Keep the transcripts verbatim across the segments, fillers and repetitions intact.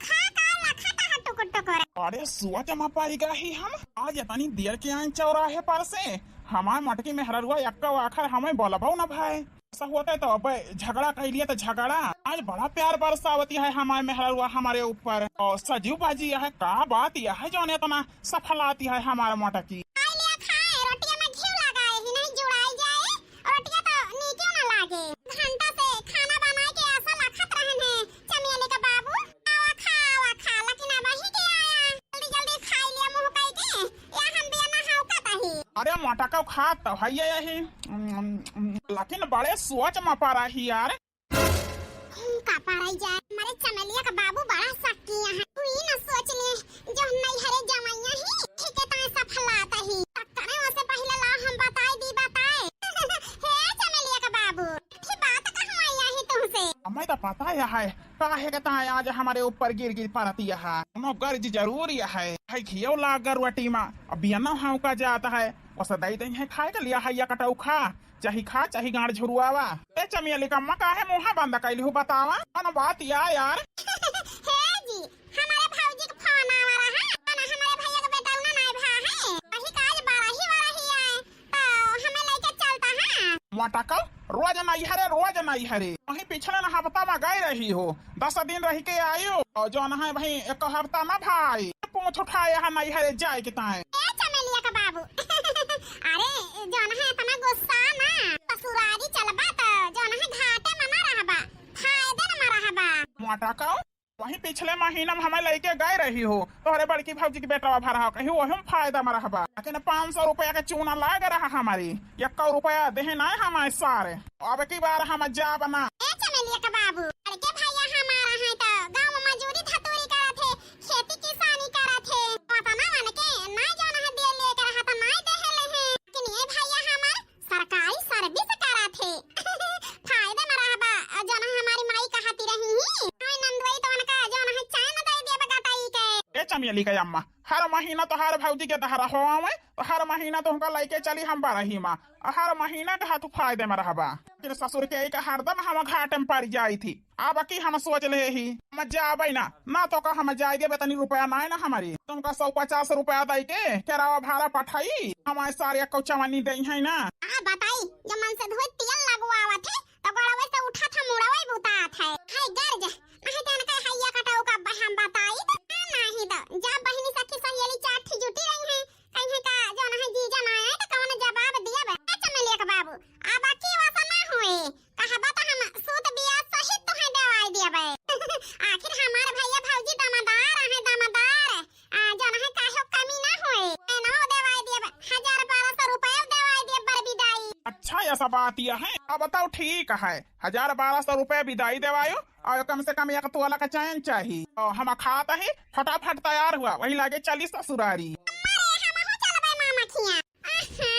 खा का लखत है टुकुर टुकुर। अरे सोच मा परि गए ही हम, आज इतनी देर के आइन चौराहे पर से, हमार मोटकी मेहररुआ एक्को आखर हमें बोलबो न भाई। ऐसा होता है तो अब झगड़ा कइ लिया तो झगड़ा। आज बड़ा प्यार बरसावती है हमार मेहररुआ हमरे ऊपर। और सजीव बाजी यह का बात यह है जौन इतना सफलाती है हमार मोटकी। खाइ लिया खाए, रोटिया मा घिउ लगाए ही नहीं जुड़ाई जाए, रोटिया तो नीके न लागे। घंटा से खाना बनाए के आशा लखत रहन है चमेली का बाबू। आवा खा, आवा खा, लेकिन अब ही के आया। जल्दी जल्दी खाइ लिया मुँह कइ के, या हम बियना हौकत ही। अरे मोटकौ खात तो है यही, लेकिन बड़े सोच मा परा ही यार। का पराई जाए, हमारे चमेलिया का बाबू बड़ा शक्की है। तू ई न सोच ले, जो नैहरे जवैया ही, ठीक है, ताए सफलात ही। तकरे ओसे पहिले ला हम बताए दी, बताए। हे चमेलिया का बाबू, ये बात कहूँ आई ही तुमसे। हमें तो पता ही है, काहे के ताए आज हमारे ऊपर गिर गिर परती है। कोनो गर्ज जरूर है, है घियो लाग गरुअटी मा, अब बियना हौका जात है, ओसे दइ दइ है खाए के लिया है या कटौ खा। चाही खा, चाही गाँड़ झुरुआवा। ए चमेली का अम्मा, काहे मुँह बंद कइली हूँ, बतावा, कौन बात या यार? हे जी, हमारे भौजी के फोन आवा रहा, ना हमारे भैया के बेटा उना नाई भा है, वही का आज बारही वारही आए, तो हमें लेके चलता है। मोटकौ, रोज नैहरे, रोज नैहरे। वहीं पिछले ना हफ्ता मा गए रही हो, दस दिन रहि के आयो, और जौन है वहीं एक हफ्ता ना भाई। पूँछ उठाए यहाँ नैहरे जाए के ताए। ए चमेलिया का बाबू, अरे जौन है इतना गुस्सा ना, ससुरारी चलबा त जौन है घाटे मा ना रहबा, फायदे मा रहबा। मोटकौ, वहीं पिछले महीना मा हमें लेके गए रही हो, तोहरे बड़की भौजी के बेटवा भरा हो, कहीं वही मा फायदा मा रहबा। लेकिन पाँच सौ रुपया के चूना लाग रहा हमारी, एक्को रुपया देहे ना हमारे सारे। अब की बार हम जाब ना। ए चमेलिया का बाबू, अरे के भैया हमारा है तो गाँव मा मजूरी धतूरी करत है, खेती किसानी करत है। पता ना मन के ना जौन है दे लेकर हाथ ना देहे ले है। लेकिन ये भैया हमार सरकारी service करत है। फायदे मा रहबा, जौन है हमारी माई कहती रही ही। हाय नंदुई तो उनका जौन है चैन दे देब गटाई के। ए चमेली का अम्मा, हर महीना तोहार भौजी के दहरा हो आवे, तो हर महीना तुमका लेके चली हम बरही मा, और हर महीना का तू फायदे मा रहबा। फिर ससुर के एक हरदम हम घाटे मा पड़ जाई थी। अब की हम सोच ले ही, हम जाबे ना, ना तो का हम जाए देबे, तनी रुपया ना है ना हमारी, तुमका सौ पचास रुपया दे के केरावा भाड़ा पठाई, हमारे सारे एक्को चवन्नी दे है ना। आ बताई, जब मन से धोए तेल लगवावत है, तो गड़वे से उठत है, मुड़वे बुतात है। हाय गर्ज, नहीं तो इनका हैया कटाऊ का ब-, हम बताई तो ना, नहीं तो जब बहिनी सखी सहेली चार ठी जुटी रही हैं, कहीं का जौन है जीजा ना आए तो कौन जवाब दिया बे। ए चमेलिया के बाबू, अब की वैसा ना होए, कहबा तो हम सूत बियाह सहित तुहे देवाई दिया बे। आखिर हमार भैया भौजी दमदार है, दमदार। आ, जौन है काहे कमी ना होए, ए ना देवाई दिया बे, हजार बारह सौ रुपया देवाई दिया बर विदाई। अच्छा, ऐसा बात यह है, अब बताओ ठीक है, हजार बारह सौ रुपया विदाई देवायो, और कम से कम एक तोला का चैन चाही। और हम खात ही, फटाफट तैयार हुआ, वही लागे चली ससुरारी। अरे, हमहू चलबे मामा खिया। आहा,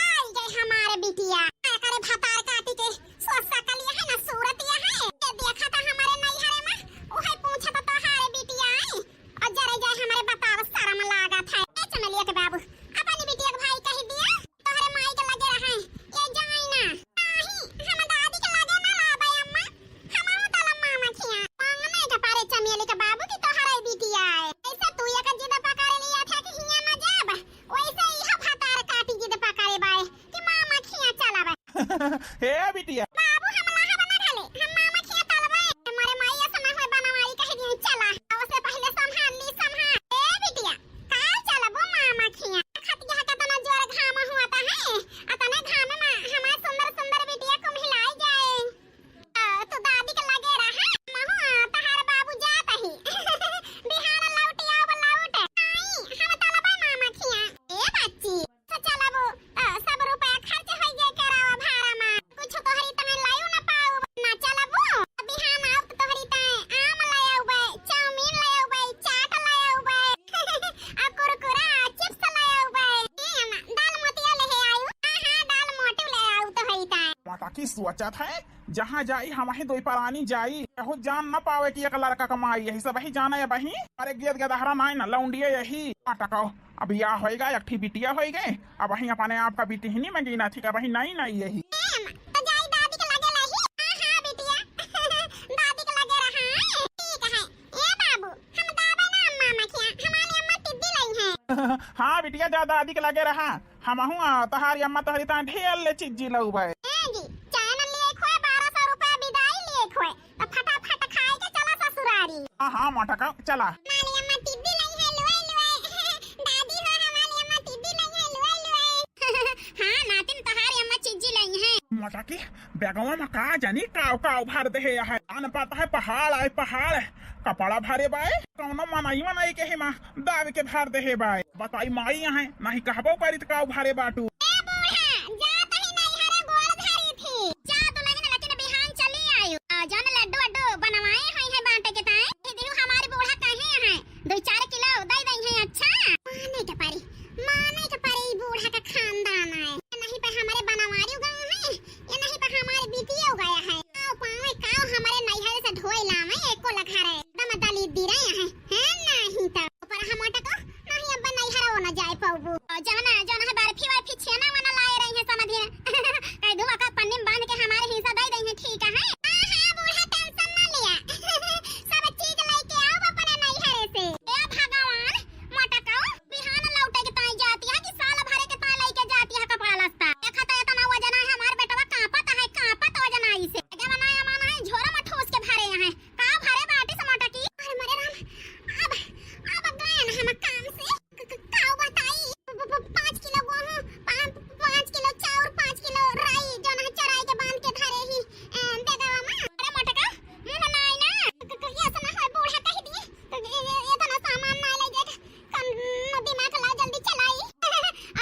आई गए हमारे बिटिया। का करे भतार काटी के सोसा कलिया है ना सूरत यह है। ये देखा था हमारे नैहरे मा, उहे पूछा था तोहारे बिटिया आई। और जरे जाए हमारे बताव शरम लागत है। ए चमेलिया के बाबू, अपनी बिटिया के भाई कह दिया। तोहरे माई के लगे रहे, ये जाई ना। नहीं, हम दादी के लगे ना लाबे अम्मा। हमहू तलब मामा खिया। मांगने के पारे चमेली के बाबू की तोहरे बिटिया आए। ऐसे तू एक जिद पकड़ लिया था कि हियां ना जाब, वैसे यह भतार काटी जिद पकड़े बाए कि मामा खिया चलाबे। हे बिटिया। बाबू हम लाहा बना घाले, हम मामा खिया तलबे। मोरे माई ऐसा ना होए बनवाई कह दिए चला। उससे पहले संभाल ली, संभाल। ए बिटिया, काल चलबो मामा खिया। खतिया केतना जोर घाम हुआ ता है, अतने घाम मा हमार सुंदर सुंदर बिटिया कुम्हिलाई जाए। आ, तू दादी के लगे रहा, महू तहार बाबू जात ही। बिहान लौट आव लौट। आई, हम तलबे मामा खिया। ए बच्ची, से चलबो, आ, सब रुपया खर्च होई गए केरावा भाड़ा मा। कुछ तोहरी तने लायू न पाऊ। ना चलबो, बिहान आउब त तोहरी तने आम ले आउबे, चाउमीन ले आउबे, चाट ले आउबे, आ कुरकुरा, चिप्स ले आउबे। ए अम्मा, दाल मोटिया ले आयु। हाँ, हाँ, दाल मोटू ले आउ तोहरी तने। माता की सोचत है, जहाँ जाई हम ही दोई परानी जाई। कहू जान न पावे कि एक लड़का कमाई, यही सब ही जाना है बही। अरे गेद गदहरा नाई ना, लौंडिया यही। माता का अब या होइगा, एक ठी बिटिया होइगे, अब वहीं अपने आप का बिटिहनी में गिना थी, अब वहीं नई नई यही। एम, तो जाई दादी के लगे लही। हाँ, हाँ, बिटिया। दादी के लगे रहा। ठीक है। ए हाँ बिटिया, जा दादी के लगे रहा, हमहू आ तहारी अम्मा तोहरी ताईं ढेर ले चिज्जी लउबे। ए जी, चैन लिए खोए, बारह सौ रुपया बिदाई लिए खोए, तो फटाफट खाए के चला ससुरारी। हाँ हाँ मोटका, चला। हमारी अम्मा टिड्डी लई है लुए लुए। दादी हो, हमारी अम्मा टिड्डी लई है लुए लुए। हाँ नातिन, तहारी अम्मा चिज्जी लई है। मोटकी, बैगवा में का जानी काव काव भर देहे है। अन पता है पहाड़ आए पहाड़, कपड़ा भरे बाए, कौनो मनई मनई के हिमा दाब के भर देहे बाए। बताई माई है, नहीं कहबो करी त काव भरे बाटू। ए बूढ़ा, जा तही नैहरे गोड़ धरी थी। जा दुलहिन, लेकिन बिहान चली आयु। आ, जौन लड्डू वड्डू बनवाए हैं, हैं बांटे के ताईं, ये देखो हमारी बूढ़ा कहे हैं, दो चार किलो दे दई हैं। अच्छा, माने के परी, माने के परी, ई बूढ़ा का खानदान है। नहीं पे हमारे बनवारी गए हैं, ये नहीं पे हमारे बीतियो गया है। आओ पावे काव हमारे नैहरे से ढोए लावे, एको लखा रहे, एकदम दलित दी रहे हैं, हैं नहीं तो। पर हम मोटको, नहीं अब नैहरे वो न जाए पाऊबू। और जौन, जौन है बर्फी वर्फी छेना वना लाए रही है समधिया। कह दूँ, ओका पन्नी में बांध के हमारे हिस्सा दे दई है, ठीक है? हाँ, हाँ, बूढ़ा tension ना लिया। सब चीज लेके आओ अपने नैहरे से। ए भगवान, मोटको, बिहान लौटे के ताईं जाती है कि साल भरे के ताईं लेके जाती है कपड़ा लत्ता? देखा तो इतना वजन है हमार बेटवा, कांपत है, कांपत वजनाई से। जब ना मन है, झोरा में ठूस के भरे हैं। का भरे बाटी से मोटकी? अरे मोरे राम, अब, अब गए ना हम काम से। क-, क-, काव बताई? प-, प-, प-, पाँच किलो गेहूं, पा-, पाँच किलो चाउर, पाँच किलो राई, जौन है चराई के बांध के धरे ही, ए, बेगवा में। अरे मोटका, मुंह ना आई ना। क-, क-, क-, ये ऐसा ना होए, बूढ़ा कह दिए, तो ये, ये, ये इतना सामान ना ले जाए, कम दिमाग लाओ, जल्दी चलाई।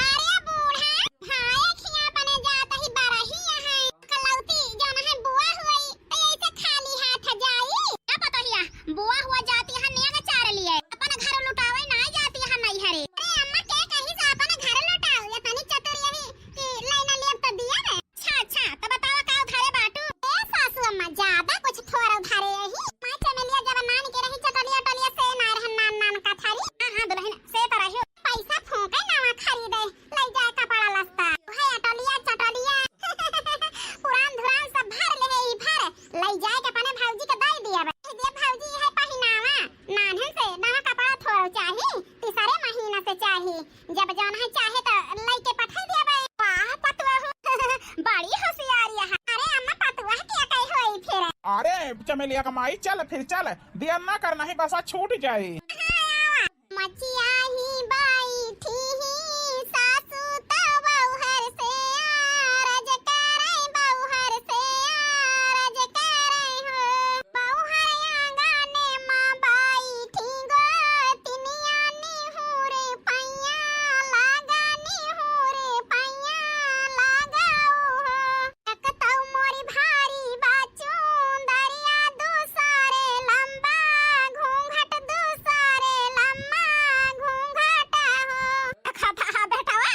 अरे बूढ़ा, भाई खिया अपने जात ही बरही है, कलौती जौन है बुआ हुई, तो ऐसे खाली हाथ जाई? का पतोहिया, बुआ हुआ जाती है नेग चार लिए, अपन घर लुटावे ना जाती है नैहरे। अरे अम्मा के कहीं से अपन घर लुटाओ, ये तनी चतुर यही कि लाइन लेब तो दिया रे। अच्छा, अच्छा, तो बतावा का उधारे बाटू? ए सासू अम्मा, ज्यादा कुछ थोड़ा उधारे यही। माँ चमेलिया जब नान के रही चटलिया टलिया से ना रहन नान नान का थारी। हाँ, हाँ, दुलहिन, से तो रही। पैसा फूंके नवा खरीदे, ले जाए कपड़ा लत्ता। है अटलिया चटलिया। पुरान धुरान सब भर ले ई भर, ले जाए के अपने भौजी के दे दिया बे। दे दिया भौजी, है पहिनावा, नान्हन से नवा कपड़ा थोड़ो चाही, तीसरे महीना से चाही, जब जौन है चाहे तो लइके पठाई दिया बे। वाह पतुआ हो, बड़ी होशियारी है। अरे अम्मा पतुआ के कही होई फिर। अरे चमेलिया का माई चल फिर चल, देर ना कर नहीं बसा छूट जाई। हाँ, आवा। मचिया ही बैठी ही सासू त बौहर से आरज करै, बौहर से आरज करै हो। बौहर आंगने मा बैठी गोतिनिया निहुर पैया लागा, निहुर पैया लागा हो। एक तौ मोरी भारी बा चुंदरिया, दूसरे लंबा घूंघट, दूसरे लंबा घूंघट हो। खता बेटवा,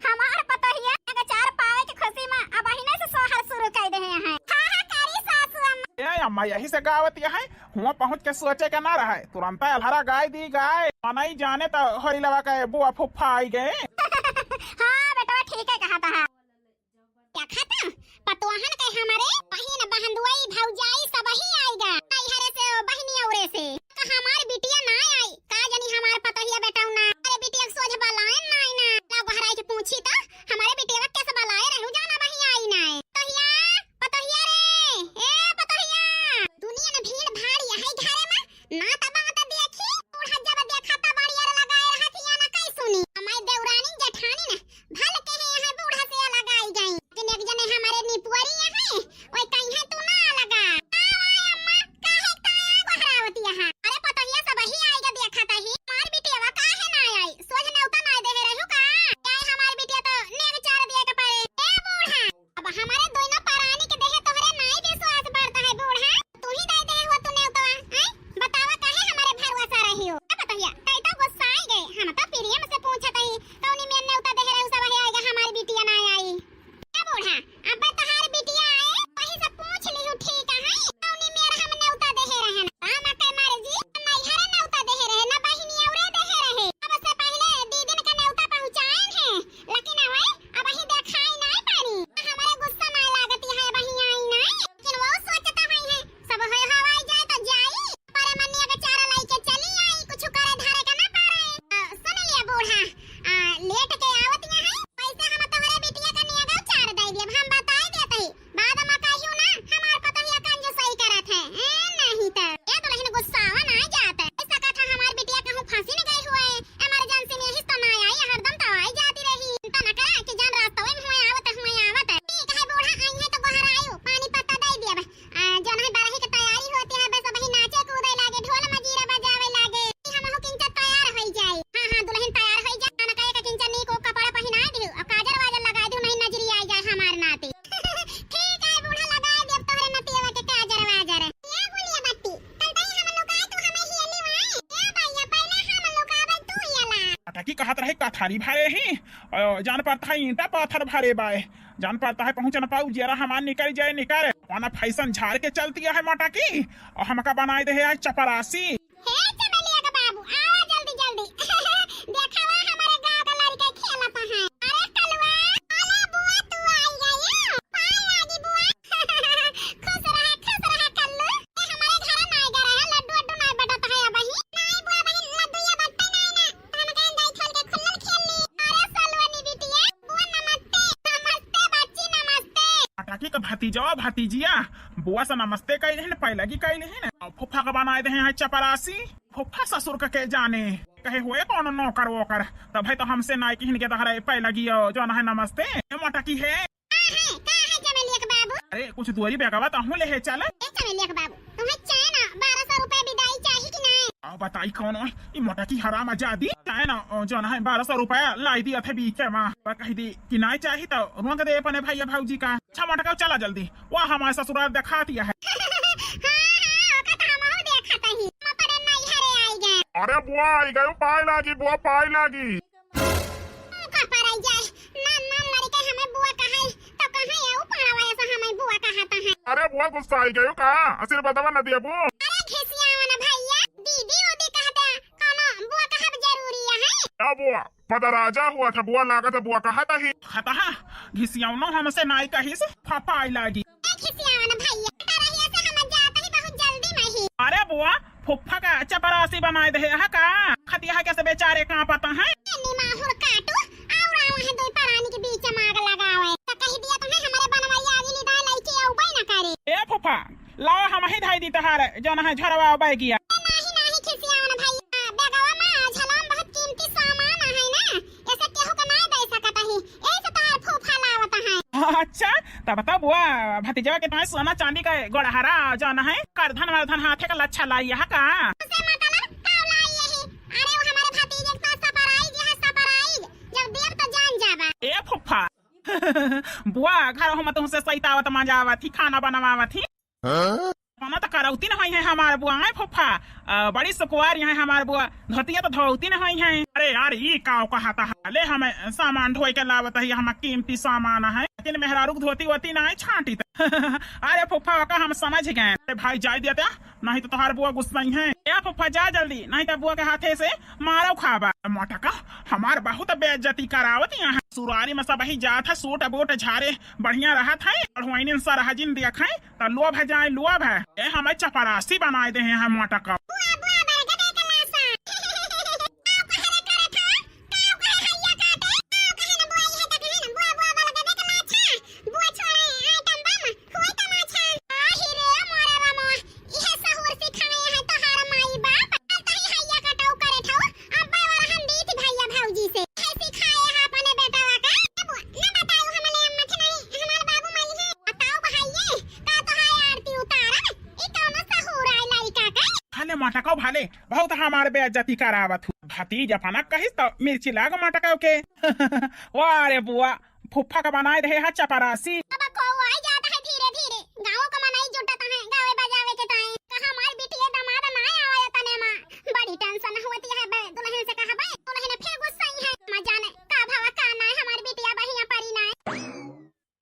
हमार पतोहिया के चार पावे के खुशी में अब अहिने से सोहर शुरू कर दे हैं। हाँ, हाँ, करी सासू अम्मा। ए अम्मा, यही से गावत है, हुआ पहुँच के सोचे के ना रहे, तुरंत अलहरा गाय दी गाय। मनई जाने तो होरी लवा के बुआ फुफ्फा आई गए। हाँ बेटवा, ठीक है कहा था। देखा त, पतोहन के हमरे बहिन, बहंदुई, भौजाई सबही आइगा। नैहरे से, ओ बहिनी औरे से। का हमार बिटिया ना आई? का जानी हमार पतोहिया बेटौना। अरे बिटिया के सोझ बलायन ना आई ना। ला बहराई के पूछी त, हमारे बिटिया के कैसे बलाए रहू जाना बही आई ना। पतोहिया, पतोहिया रे, ए पतोहिया। दुनिया में भीड़ भाड़ यही घरे में। ना त बात देखी, बूढ़ा जब देखा त बड़ियर लगाए रहत हिया ना कई सुनी। हमारे देवरानी जेठानी ना भल के है यहाँ बूढ़ा से अलग आई गई। लेकिन एक जने हमारे निपुअरी यहाँ, ओए कहीं है तू ना अलगा। आओ, आओ अम्मा, काहे ताया गोहरावती? कि कहत रहे कथरी भरे ही, अ, जान पड़ता है ईंटा पत्थर भरे बाय, जान पड़ता है पहुँच न पाऊ, जेरा हमार निकल जाए निकल। अपना फैशन झाड़ के चलती है मोटकी, और हमका बनाए दे है आज चपरासी। हे चमेलिया के बाबू, आवा जल्दी जल्दी। देखावा हमारे गाँव का लड़का खेलत है। अरे कलुआ, अरे बुआ तू आई गई हो। पाए लागी बुआ। खुश रहा, खुश रहा कल्लू। ए, हमारे घर ना आ रहा है, लड्डू वड्डू ना बटत है अबही। नहीं बुआ बहिन, लड्डू ये बटते नहीं ना। तो हम कहें जाई खोल के खुल्लल खेल ली। अरे सलवनी बिटिया, बुआ नमस्ते। नमस्ते बच्ची, नमस्ते। पटाकी का भतीजवा भतीजिया, बुआ से नमस्ते कइले हैं, पैलगी कइले हैं। और फुफा का बनाए दे हैं चपरासी। फुफा ससुर का के जाने, कहे हुए कौन नौकर वोकर, तब है तो हमसे नाई किहन के तहरा पैलगी और जो ना है नमस्ते। ए मोटकी है। का है, का है चमेलिया के बाबू? अरे कुछ दुआरी बेगवा तो हूँ ले है चल। ए चमेलिया के बाबू, तुम्हें चाहे ना बारह सौ रुपए विदाई चाही कि नहीं? आ बताई कौन हो? ई मोटकी हराम आजादी। चाहे ना, ओ, जो ना है बारह सौ रुपया लाई दिया थे बीचे मा। पर कही दी कि नहीं चाही तो रोक दे अपने भैया भौजी का। अच्छा मोटका चला जल्दी। वाह हमारे ससुराल दिखा दिया है। हाँ, हाँ, ओका तो हमहू देखत ही। हम अपने नैहरे आई गए। अरे बुआ आई गयो, पाए लागी, बुआ पाए लागी। का परई जाए, नान नान लड़के हमें बुआ कहाई, तो कहाँ ये ऊ पाड़ा वाला सा हमें बुआ कहता है। अरे बुआ गुस्सा आई गयो का? आशीर्वादवा न दिया बू। अरे घिसियावन भैया, दीदी उदी कहते, कोनो बुआ कहब जरूरी है? क्या बुआ? पदराजा हुआ था बुआ, लागत है बुआ कहत ही। खतहा, घिसियावनो हमसे नाई कहिस, फपाई लागी। ए घिसियावन भैया, बेटा रहिया से हम जात ही बहुत जल्दी में ही। अरे बुआ, फुफ्फा का चपरासी बनाए दे है का? खतिया के से बेचारे कांपत हैं। ए निमाहुर काटू, और आवा है दो परानी के बीच में आग लगावे। तो कह दिया तुम्हें हमारे बनवैया आगे निदान लइके आउबे न करे। ए फुफ्फा, लावा हम ही धाई दी तहार, जो ना है झरवा बैगिया। ए नाही, नाही खिसियावन भैया, बेगवा में झलाम बहुत कीमती सामान है ना, ऐसे केहू के ना दे सकत ही, यही से तहार फूफा लावत है। अच्छा, तब तो बुआ, भतीजवा के तुम्हें सोना चांदी का गोड़हरा जो ना है, करधन वरधन हाथे का लच्छा लाई है का? उसे मतलब का लाई यही? अरे वो हमारे भतीजे के साथ surprise है, surprise, जब देब तो जान जाबा। ए फुफ्फा, बुआ, घर हम तुमसे सैतावत मजावत ही, खाना बनवावत ही। हाँ? खाना तो करौती न होई है हमार बुआ, आए फुफ्फा। अ, बड़ी सुकुवार यहाँ हमार बुआ, धोतिया तो धोती न होई है। अरे यार, ई का कहता है? ले, हमें सामान ढोई के लावत है, हम कीमती सामान है, लेकिन मेहरारू के धोती वोती ना है छांटी त। अरे फुफ्फा, ओका हम समझ गए। अरे भाई, जाए दिया, नहीं तो तोहार बुआ गुस्साई है। ए फुफ्फा, जा जल्दी, नहीं तो बुआ के हाथे से मारो खाबा। मोटका, हमार बहुत बेइज्जती करावत यहाँ। सुरारी में सब ही जात है, सूट बूट झारे बढ़िया रहत है, और हुआइनिन सरहजिन देख है, त लोभ है जाए लोभ है। ए, हमें चपरासी बनाए दे हैं मोटका। बुआ, बुआ, बरगदे के लासा। आओ, कहे रे करे था, काव कहे हैया काटे, काव कहे न बुआ, ये तो कहे न बुआ, बुआ, बरगदे के लासा। बुआ छोड़े, आइटम बम, हुए तमाचा। आही रे, मोरे रामो, इहे सहूर सिखाए हैं तोहार माई बाप। तही हैया कटाऊ करे ठाऊ, अब्बे वाला हम दीत भैया भौजी से। है सिखाए है अपने बेटवा का। ए बुआ, ना बताऊ हमले अम्मा के नहीं, हमार बाबू माई है। बताओ भाई ये, का तोहार आरती उतारा? ई कौनो सहूर आए लइका का? भले मोटका भले, बहुत हमार बेइज्जती करावत हूँ। भतीज अपना कहिस तो मिर्ची लाग मोटका के। वाह रे बुआ, फुफ्फा का बनाए रहे हा चपरासी। अब कौआ जात है धीरे धीरे, गाँव का मनई जुटत है गावे बजावे के ताई। कहा हमार बिटिया दामाद ना आवे तने माँ, बड़ी tension होती है बे। दुल्हन से कहा बे, दुल्हन फिर गुस्साई है, माँ जाने का भावा का ना है हमार बिटिया बहिया परी ना है।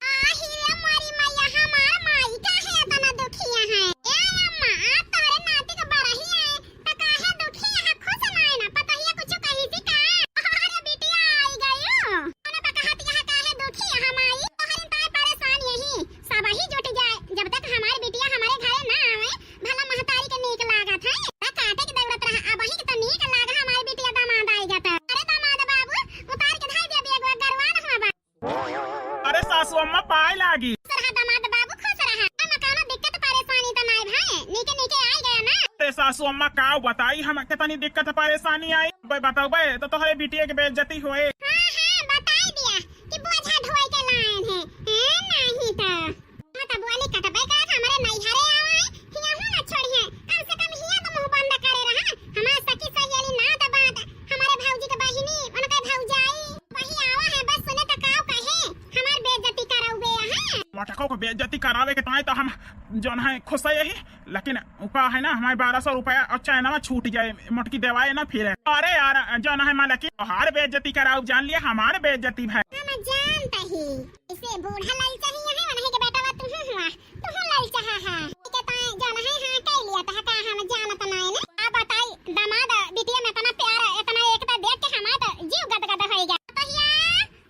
आही रे मोरी मैया, हमार माई काहे इतना दुखिया है? ए अम्मा, आज तोहरे नाती के बरही है, त काहे दुखिया है? खुश नाय ना, पतोहिया कुछ कही थी का? अरे बिटिया आई गयो। उन्हें पकहत यहाँ काहे दुखिया है माई? तोहरे ताय परेशान यही, सब ही जुट जाए। जब तक हमार बिटिया हमारे घरे ना आवे, भला महतारी के नीक लागत है। त काटे के दौड़त रहा, अब ही के तो नीक लागा हमार बिटिया दामाद आई जाता। अरे दामाद बाबू, उतार के धाई दे दिया, गरवा न हुआ बा। अरे सासू अम्मा पाए लागी। खुश रहा दामाद बाबू, खुश रहा। एमा कौनो दिक्कत परेशानी तो नाय भाई, नीके नीके आई गया ना। अरे सासू अम्मा का बताई, हम कितनी दिक्कत परेशानी आई। बे बताओ बे, तो तोहरे बिटिया के बेइज्जती होए। हाँ, हाँ, बताई दिया कि बोझा ढोए के लायन है। हैं, नहीं तो। हाँ, तो बोली कटबे करत, हमारे नैहरे आवा है, हियाँ हूँ ना छोड़िए। कम से कम हियाँ तो मुँह बंद करे रहा। हमार सखी सहेली ना तो बात, हमारे भौजी के बहिनी, उनके भौजाई, वही आवा है, बस सुने तो काव कहे, हमार बेइज्जती करउबे यहाँ। मोटा को बेइज्जती करावे के ताई तो हम जौन है खुश है यही, लेकिन उका है ना हमारे बारह सौ रुपया और चैनवा छूट जाए, मोटकी देवाए ना फिर। अरे यार जौन है मालकिन, तोहार बेइज्जती कराऊ जान लिया, हमार बेइज्जती भाई। हम जानता ही, इसे बूढ़ा ललचा ही है, वनही के बेटा बा तुहूँ हुआ, तुहूँ ललचा हा, हा। ठीक है, ताई जौन है, हाँ, कह लिया था, का हम जानत नाई ने। आ बताई, दामाद बिटिया में इतना प्यार, इतना एकता देख के हमार तो जीव गदगद होई गया। पतोहिया,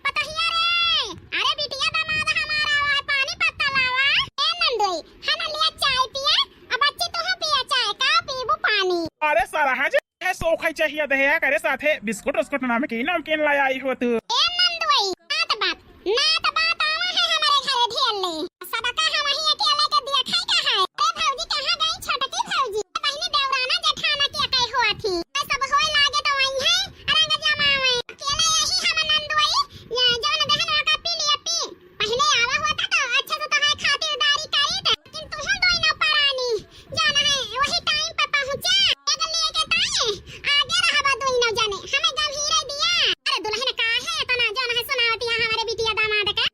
पतोहिया रे, अरे बिटिया दामाद हमारा आवा है, पानी पत्ता लावा। ए नंदोई, हन लिया चाय पिया, अब बच्ची तुहूँ पिया चाय, का पीबू पानी? अरे सरहज, है सोखई चाहिए दहेया करे साथे बिस्कुट उस्कुट नमकीन नमकीन ला आई हो तू। ए नंदोई, बात बात, ना तो बात आवा है हमारे घरे ढेर ले। सबका हम ही अकेले के दिया खाई का है। अरे भौजी कहाँ गई छोटकी भौजी? बहिनी देवराना जेठाना के अकई हुआ थी। ये सब होए लागे तो वही है, रंग जमावे। अकेले यही हम नंदोई, ये जौन बहन का पी लिया पी। पहले आवा होता तो अच्छा से तोहार खातिरदारी करीत, लेकिन तुहूँ दोई ना परानी, जौन है वही टाइम पे पहुँचा। एक लेके ताई आगे रहबा दोई ना जाने, हमें गंभीरे दिया। अरे दुल्हन काहे इतना जौन है सुनावती है हमारे बिटिया दामाद के?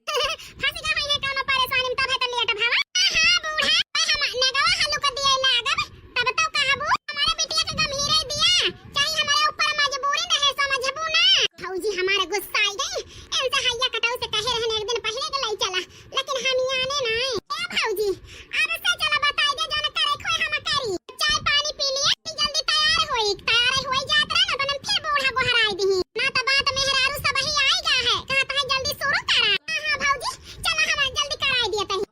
फंस गए हैं कौनो परेशानी में, तब है तो लेट भवा। हाँ, हाँ, बूढ़ा, ओए हम नेगवा हल्लू के दिए लागब, तब तो कहबू, हमारे बिटिया के गंभीरे दिया, चाहे हमारे ऊपर मजबूरी नहीं समझबू ना। भौजी हमारे गुस्सा आई गई, इनसे हैया कटाऊ से कहे रहने एक दिन पहले के लाई चला, लेकिन हम याने ना आए। ए भौजी, अब से चला बताई दे जौन करे खोए हम करी। चाय पानी पी लिए, जल्दी तैयार होई, तैयार होई जात रहे ना, तो हम फिर बूढ़ा गोहराई दी। ना तो बात मेहरारू सब ही आई गा है, कहत है जल्दी शुरू करा। हाँ, हाँ भौजी, चला हम जल्दी कराई दिए तही।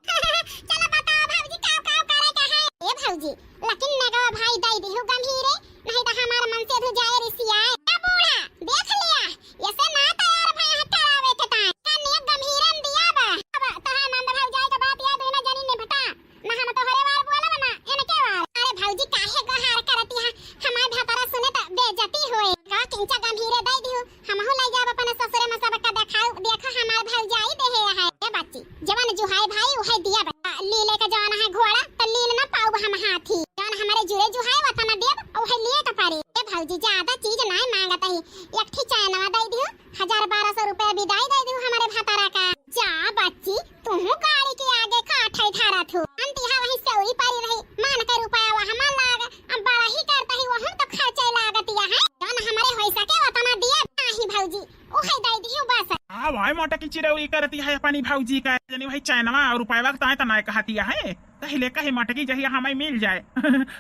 चला बताओ भौजी, का का करे का है? ए भौजी, लेकिन नेगवा भाई दई दिहु गंभीरे, नहीं तो हमार मन से धु जाए रिसियाए। ए बूढ़ा, देख लिया, ऐसे ना तैयार भय है करावे के ताई। का नेग गंभीरन दिया बा। अब तोहार नंद भौजाई के बात याद है ना जानी ने बेटा। ना हम तोहरे वार बोलब ना, इनके वार। अरे भौजी, काहे गोहार करती है? हमार भतारा सुने त बेइज्जती होए। का किंचा गंभीरे दई दिहु, हमहू लई जाब अपने ससुरे में सबका देखाऊ। देखो हमार भौजाई देहे है। ए बच्ची, जवन जुहाई भाई उहे दिया बा। लीले के जवन है घोड़ा, त लील ना पाउब हम हाथी। जवन हमरे जुरे जुहाई वतना देब, उहे लिए के परी। ए भौजी, ज्यादा चीज नाय मांगत ही, एक ठी चैनवा दई दिहु, हजार बारह सौ रुपया बिदाई दई दिहु हमरे भतारा का। जा बच्ची, तुहू गाड़ी के आगे काठै धरत हु। जानती है वही सेउरी परी रही, मान के रुपया वहाँ लाग, अब बड़ा ही करता ही वहाँ तो खर्चे लागत या है। जौन हमरे होई सके वतना दिए, नाही भौजी, उहे दई दिहु बस। हाँ भाई, मोटा की चिरौरी करती है अपनी भौजी का, जनी वही चैनवा और रुपया के ताई तना कहती है। तहिले कहे मटकी जहिया हमें मिल जाए,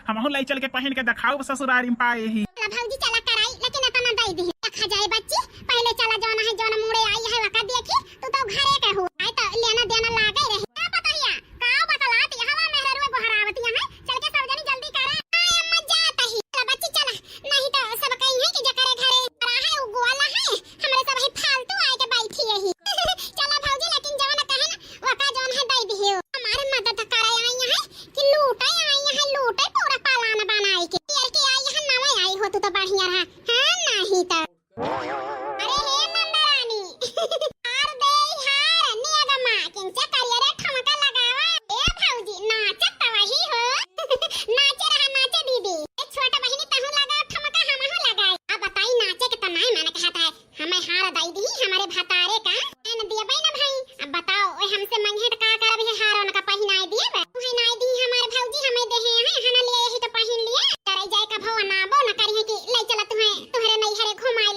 हमहू लई चल के पहिन के देखाऊ ससुरारी में पाए ही। चला भौजी, चला कराई, लेकिन इतना दई दी। देखा जाए बच्ची, पहले चला जौन है, जौन मुड़े आई है, वका देखी, तू तो घरे के हो। आई तो लेना देना लागे रही। का पतोहिया, का बतलात यहाँ मेहररुए गोहरावत यहाँ, चल के सब जनी जल्दी करा। आय अम्मा जात ही। चला बच्ची चला, नहीं तो सब कही है कि जकरे घरे रहा है, वो गोला है, हमरे सब ही फालतू आए के बैठी यही। चला भौजी, लेकिन जवन कहे ना, वका जौन है दई दिहियो। हमारे मदद करे आई है कि लूटे आई है, लूटे पूरा पालान बनाई के। पियर के आई है, नवे आई हो तू तो बढ़िया रहा। हाँ, नहीं तो। अरे हे नंदरानी, हार दे हार, नियगमा, किंचा करिया रे ठुमका लगावा। ए भौजी, नाचत तो वही हो। नाचे रहा, नाचे दीदी। ए छोट बहिनी, तहू लगाओ ठुमका, हमहू लगाई। अब बताई, नाचे के तो नाय मन कहत है। हमें हार दई दी हमरे भतारे का, एन दियबै न भाई। अब बताओ, ओए हमसे मंगे त का करब, हे हार उनका पहिनाए दियब? उहे नाय दी हमार भौजी, हमें देहे हैं, हना लिए यही तो पहिन लिए। डरे जाए कभो अनाबो न करिहे कि ले चला तुहे, तुहरे नैहरे घुमाए।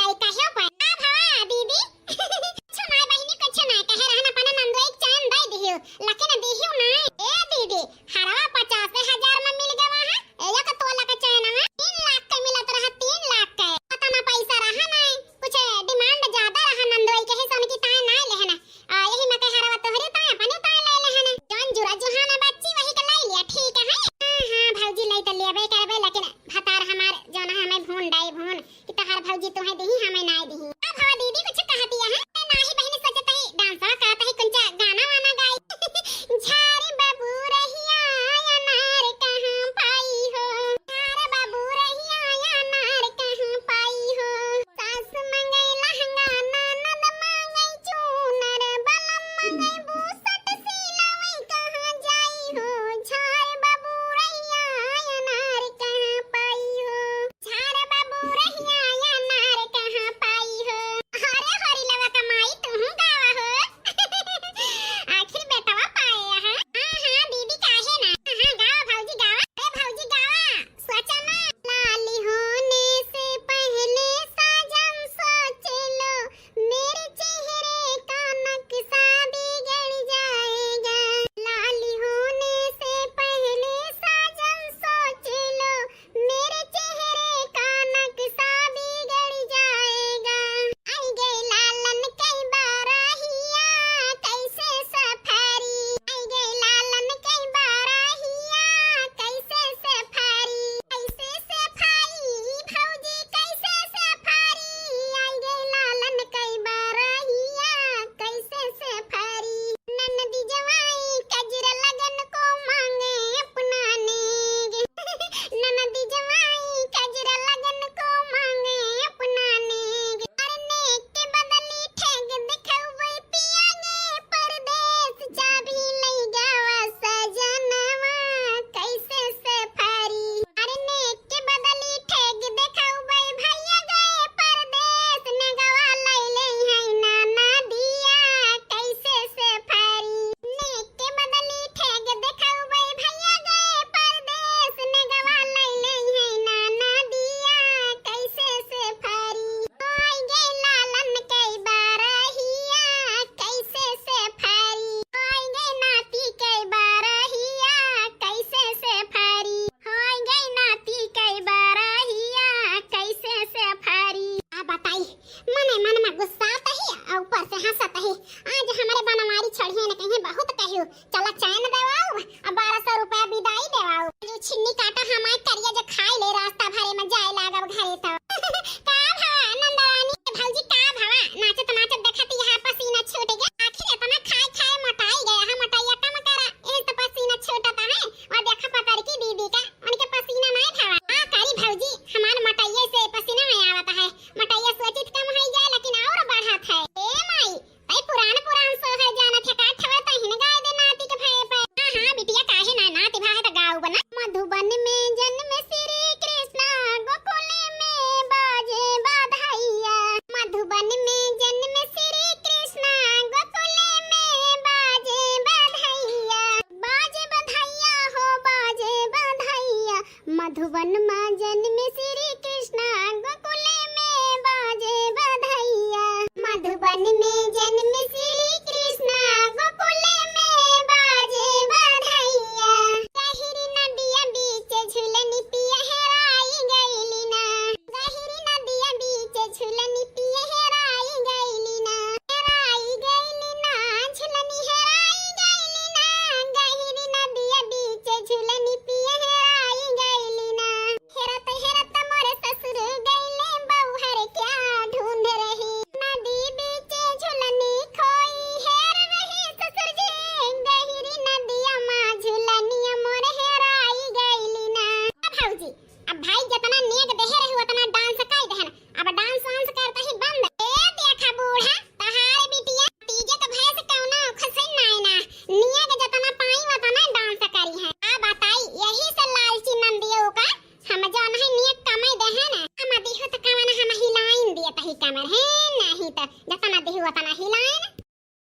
जतना देही वतना हिलाएन।